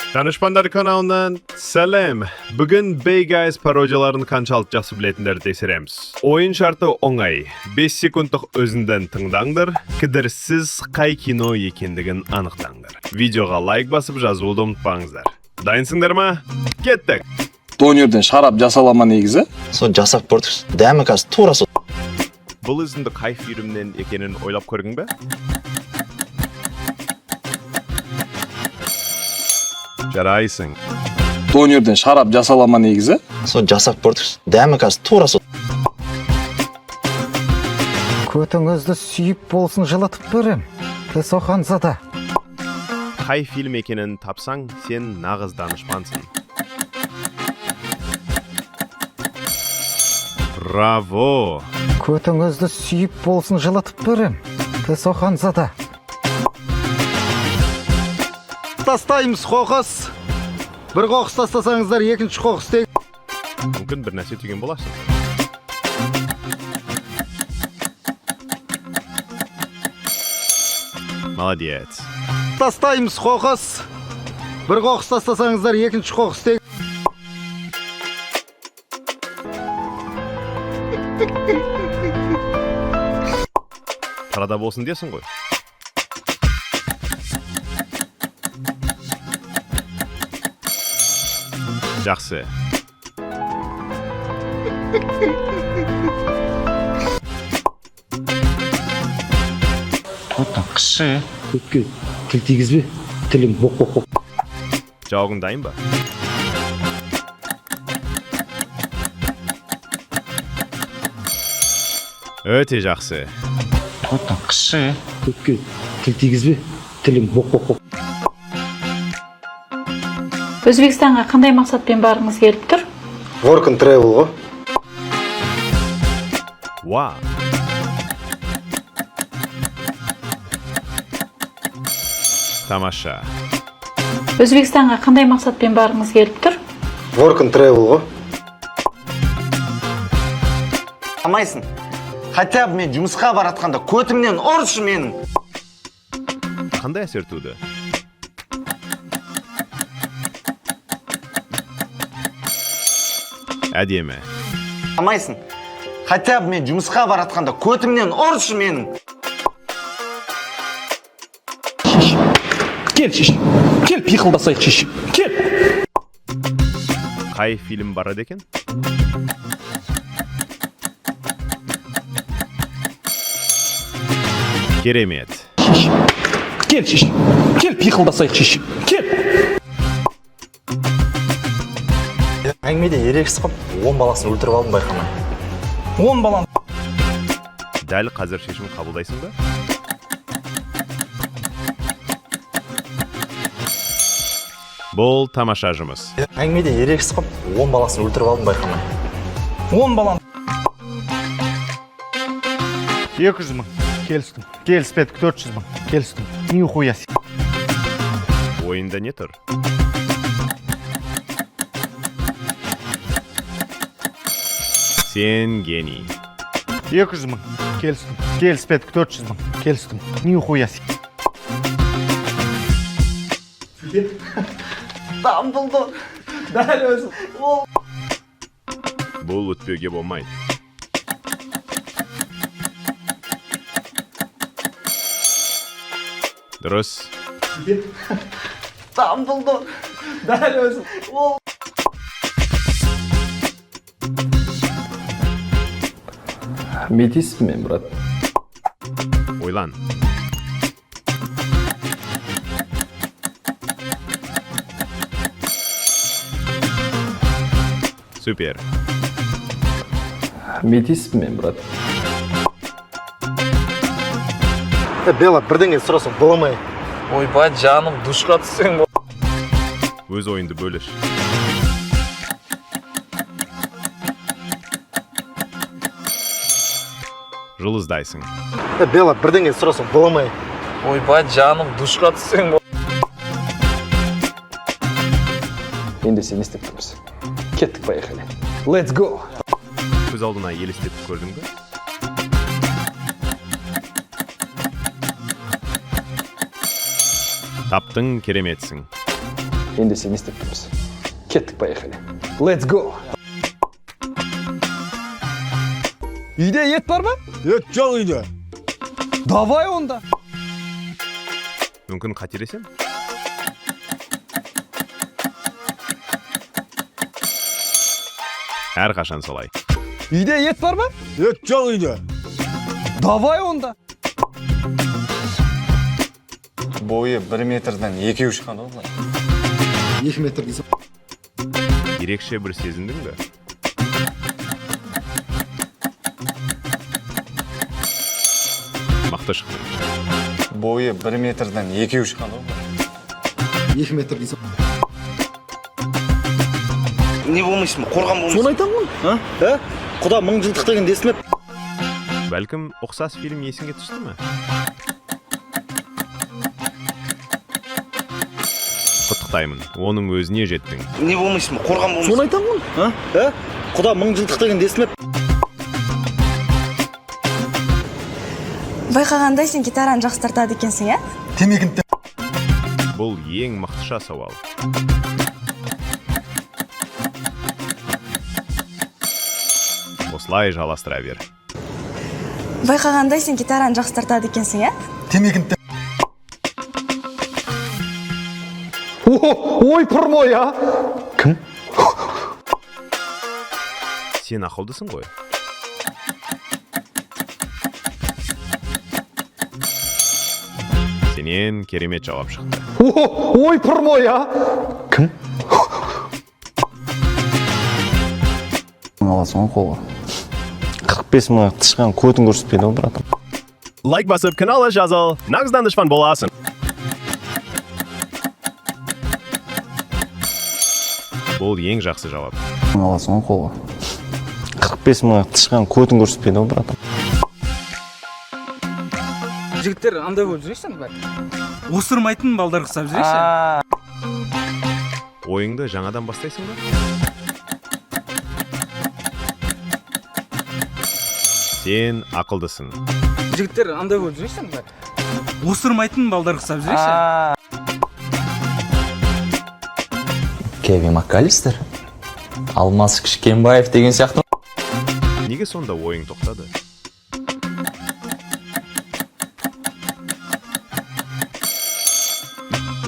Danışmanlar kanalынан сәлем. Бүгін Big Guys пародияларын қаншалықты жақсы білетіндерді тексереміз. Ойын шарты оңай. 5 секундтық өзінден тыңдаңдар, кідірсіз қай кино екендігін анықтаңдар. Видеоға лайк басып жазылуды ұмытпаңыздар. Дайынсыңдар ма? Кеттік! Донерден шарап жасала ма негізі? Соны жасап көрдік, дәмі қазір тура сол. Бұл үзінді қай фильмнен екенін ойлап көрдің бе? Жарайсың. Донерден шарап жасала ма негізі? Соны жасап көрдік, дәмі қазір тура сол. Көтіңізді сүйіп болсын жылытып берем. Ханзада. Қай фильм екенін тапсаң, сен нағыз данышпансың. Браво! Көтіңізді сүйіп болсын жылытып берем. Ханзада. Тастаймыз қоқыс. Бір қоқыс тастасаңыздар, екінші қоқыс тек. Мүмкін бір нәрсе түйген боларсың. Молодец. Тастаймыз қоқыс. Бір қоқыс тастасаңыздар, екінші қоқыс тек. Парада болсын десің ғой. Жақсы. Көпке тіл тигізбе, тілің боқ боқ боқ. Жауабың дайын ба? Өте жақсы. Көпке тіл тигізбе, тілің боқ боқ боқ. Өзбекстанға қандай мақсатпен барғыңыз келіп тұр? Work and travel ғой. Уа. Тамаша. Өзбекстанға қандай мақсатпен барғыңыз келіп тұр? Work and travel ғой. Алмайсың. Хотя бы мен жұмысқа баратқанда көтімнен ұршы менің. Қандай әсер туды? Әдемі. Алмайсың. Хотя бы мен жұмысқа баратқанда көтімнен ұршы менің. Кел, шеш, кел, пиқылдасайық, шеш, кел. Қай фильм барады екен? Керемет. Кел, шеш, кел, пиқылдасайық, шеш, кел. Әңгімеде ерегіс қылып 10 баласын өлтіріп алдым байқамай. 10 баланы. Дәл қазір шешім қабылдайсың ба? Бұл тамаша жұмыс. Әңгімеде ерегіс қылып 10 баласын өлтіріп алдым байқамай. 10 баланы. 200 мың. Келістім. Келіспедік, 400 мың. Келістім. Нихуя себе. Ойында не тұр? Сен гений. 200 мың. Келістім. Келіспедік, 400 мың. Келістім. Нихуя себе. Дамблдор. Дәл өзі. Ол. Бұл өтпеуге болмайды. Дұрыс. Дамблдор. Дәл өзі. Ол. Метиспін мен, брат. Ойлан. Супер. Метиспін мен, брат. Бела, бірдеңе сұрасам бола ма? Ойбай, жаным, душқа түссең. Өз ойыңды бөліш. Жұлдыздайсың. Бела, бірдеңе сұрасам бола ма? Ойбай, жаным, душқа түссең. Енді сен не істеп тұрмыз? Кеттік, поехали. Let's go. Көз алдына елестетіп көрдің бе? Таптың, кереметсің. Ендеше не істеп тұрмыз? Кеттік, поехали. Let's go! Үйде ет бар ма? Ет жоқ үйде. Давай онда. Мүмкін, қателесем. Әрқашан солай. Үйде ет бар ма? Ет жоқ үйде. Давай онда. Бойы 1 метрден екеу шыққан ғой былай. 2 метр дейсің. Ерекше бір сезіндің бе? Мықты шықтың. Бойы 1 метрден екеу шыққан ғой былай. 2 метр дейсің. Не болмайсың ба? Қорған болмайсың. Соны айтамын ғой. А? А? Құда мың жылдық дегенді естімеп. Бәлкім, ұқсас фильм есіңе түсті ме? Құттықтаймын, оның өзіне жеттің. Не болмайсың ба? Қорған болмайсың. Соны айтамын ғой. А? А? Құда мың жылдық дегенді естімеп. Байқағандай, сен гитараны жақсы тартады екенсің, иә? Темекіні. Бұл ең мықтыша сауал. Осылай жалғастыра бер. Байқағандай, сен гитараны жақсы тартады екенсің, иә? Темекіні. Ой, пырмой, а? Кім? Сен ақылдысың ғой. Сенен керемет жауап шықты. Ой, пырмой, а? Кім? Аласың ғой қолға. 45 мың тышқан көтін көрсетпейді ғой, братан. Лайк басып, каналға жазыл, нағыз данышпан боласың. Бұл ең жақсы жауап. Аласың ғой қолға. 45 мың тышқан көтін көрсетпейді ғой, братан. Жігіттер андай болып жүрейікші, андай осырмайтын балдар ұқсап жүрейікші. Ойыңды жаңадан бастайсың ба? Сен ақылдысың. Жігіттер андай болып жүрейікші, андай осырмайтын балдар ұқсап жүрейікші. Кевин МакКаллистер, Алмас Кішкенбаев деген сияқты. Неге сонда ойың тоқтады?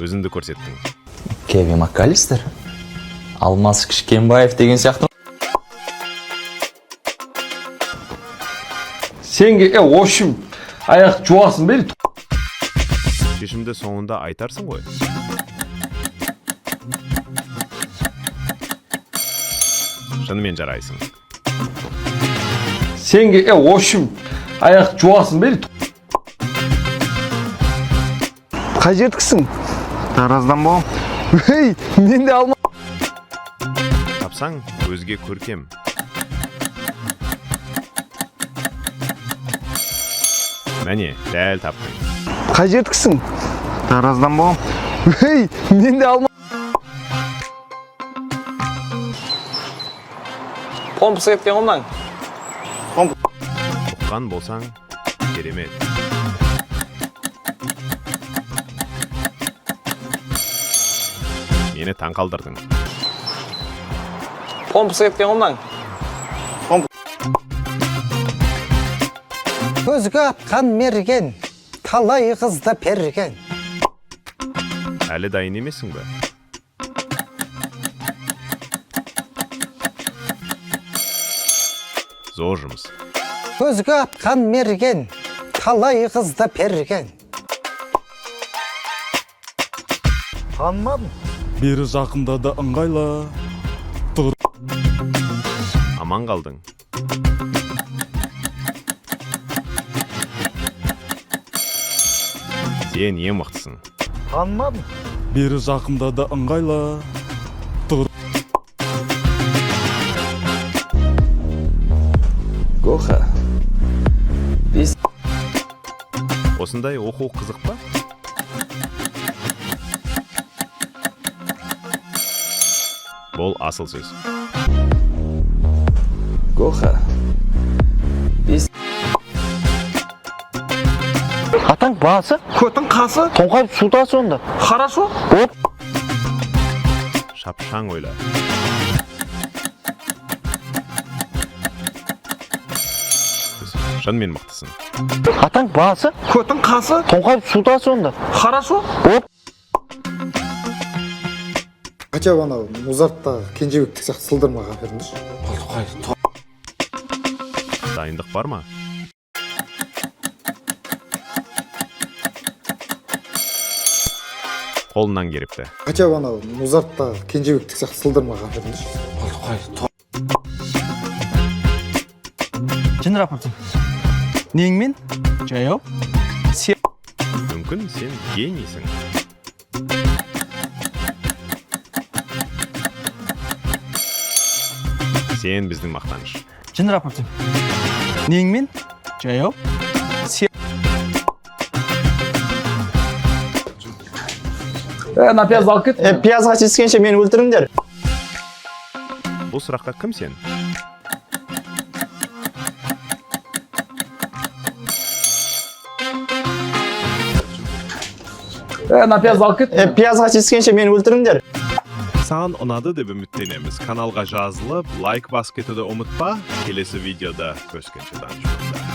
Өзіңді көрсеттің. Кевин МакКаллистер, Алмас Кішкенбаев деген сияқты. Сенге, в общем, аяқ жуасың ба или? Шешімді соңында айтарсың ғой. Шынымен жарайсың. Сенге, в общем, аяқ жуасың ба или? Қай жердікісің? Тараздан болам. Ей, мен де алма. Тапсаң, өзге көркем. Міне, дәл таптың. Қай жердікісің? Тараздан болам. Ей, мен де алма. Помпасы кеткен ғой мынаның. Ұққан болсаң, керемет. Мені таң қалдырдың. Помпасы кеткен ғой мынаның. Көзге атқан мерген, талай қызды перген. Әлі дайын емессің бе? Зор жұмыс. Көзге атқан мерген, талай қызды перген. Танымадым. Бері жақында да ыңғайлы. Аман қалдың. Сен ең мықтысың. Танымадым. Бері жақында да ыңғайлы. Гоха. Осындай оқу қызық па? Бұл асыл сөз. Гоха. Атаң басы, Көтің қасы? тоңқайып су тасы онда. Хорошо. Шапшаң ойла. Шынымен мықтысың. Атаң басы, Көтің қасы. Тоңқайып су онда. Хорошо. Хотя бы анау Музарттағы Кенжебектік сияқты сылдырмаған беріңдерші. Дайындық бар ма? Қолынан келіпті. Хотя бы анау Музарттағы Кенжебектік сияқты сылдырмаған беріңдерші. Жындыр апарсың. Неңмен? Жаяу. Мүмкін, сен генийсің. Сен біздің мақтаныш. Жындыр апарсың. Неңмен? Жаяу. Мына пиязды алып кет. Е, пиязға тиіскенше мені өлтіріңдер. Бұл сұраққа кім сен? Мына пиязды алып кет. Е, пиязға тиіскенше мені өлтіріңдер. Саған ұнады деп үміттенеміз. Каналға жазылып, лайк басып кетуді ұмытпа. Келесі видеода көріскенше, данышпандар.